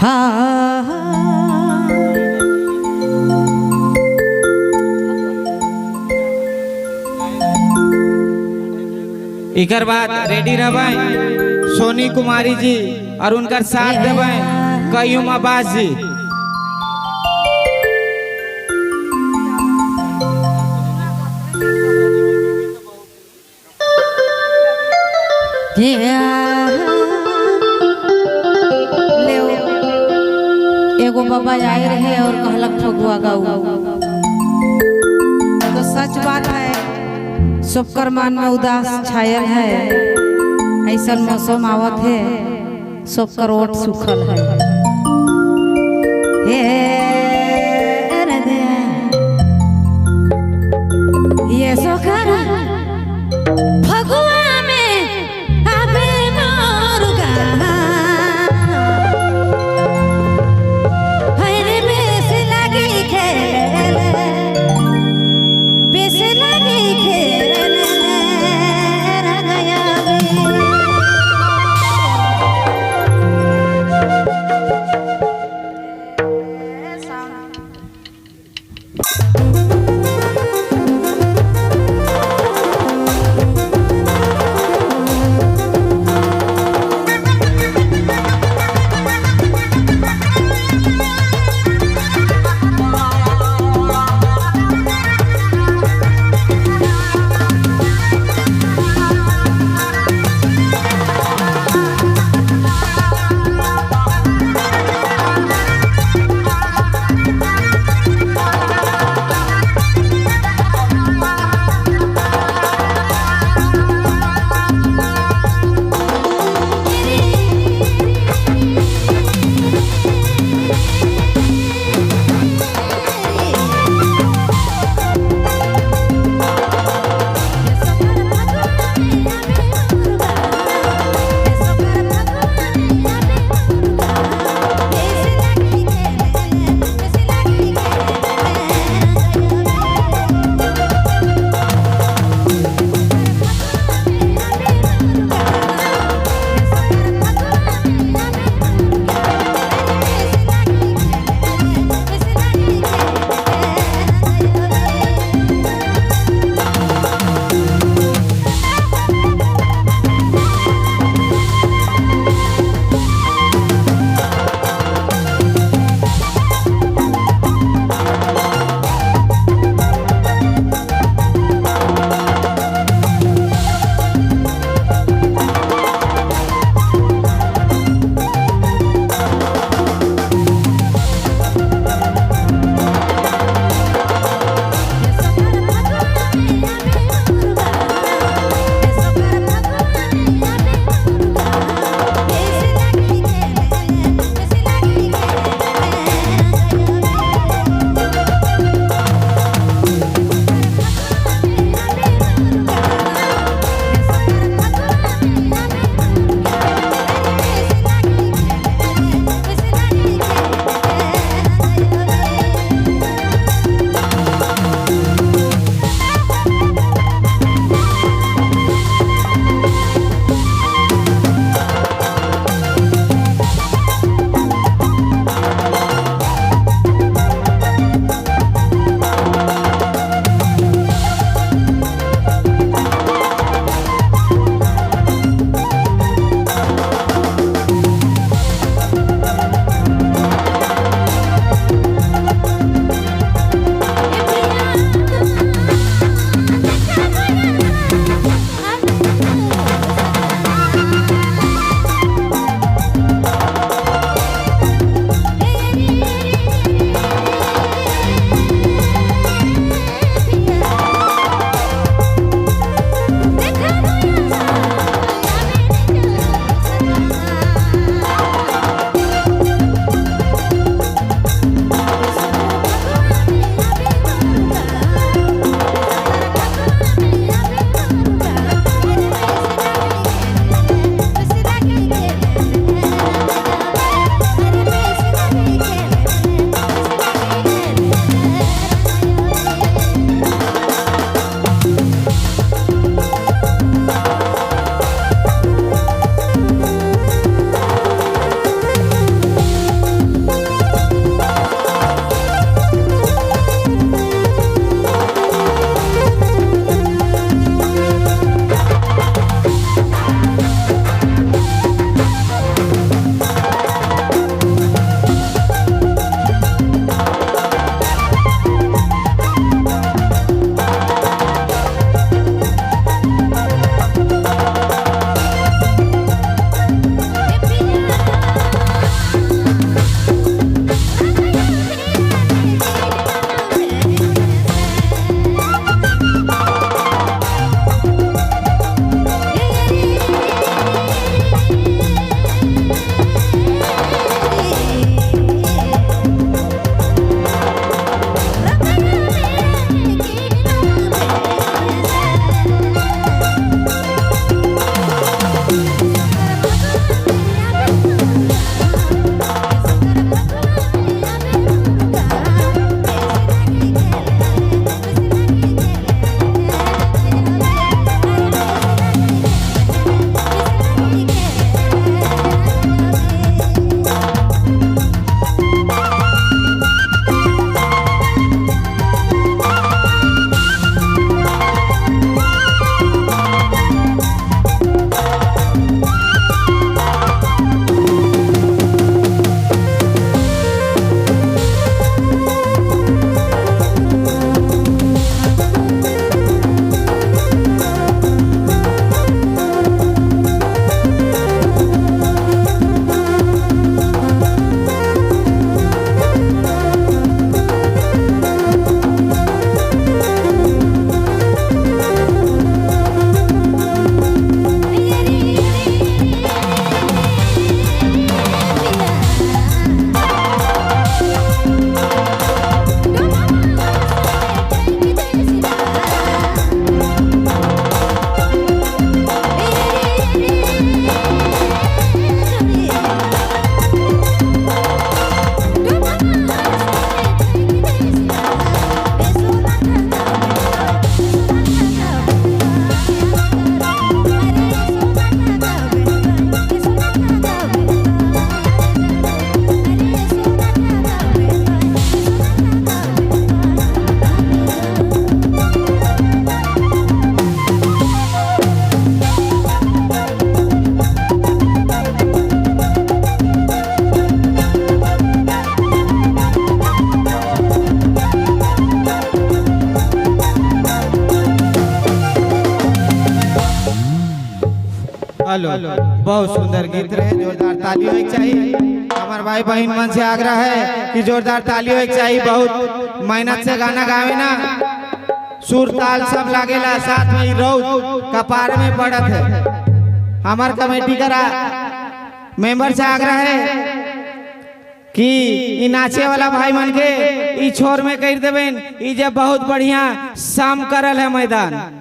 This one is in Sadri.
हाँ। इकर बाद रेडी रहबे सोनी कुमारी जी और उनकर साथ देवे कयूम अब्बास जी। ले एगो बाबा आए रहे और कहलक फगुआ गाऊ, तो सच बात है, सबकर मन में उदास छायल है। ऐसा मौसम आवत है, सबकर ओठ सुखल है। हे ये सोकर फगुआ में आबे मोर गाना, हरे बेस लगी खेले, बेस लगी खेले रंगया हेलो, बहुत सुंदर गीत रहे, जोरदार ताली होए के चाहिए। हमार भाई बहन मन से आग्रह है कि जोरदार ताली होए के चाहिए। बहुत मेहनत से गाना गावे ना, सुर ताल सब लागेला, साथ में ही रौद कपार में पड़त है। हमार कमेटी करा मेंबर से आग्रह है कि ई नाचे वाला भाई मन के ई छोर में कर देবেन। ई जब बहुत बढ़िया शाम करल है मैदान।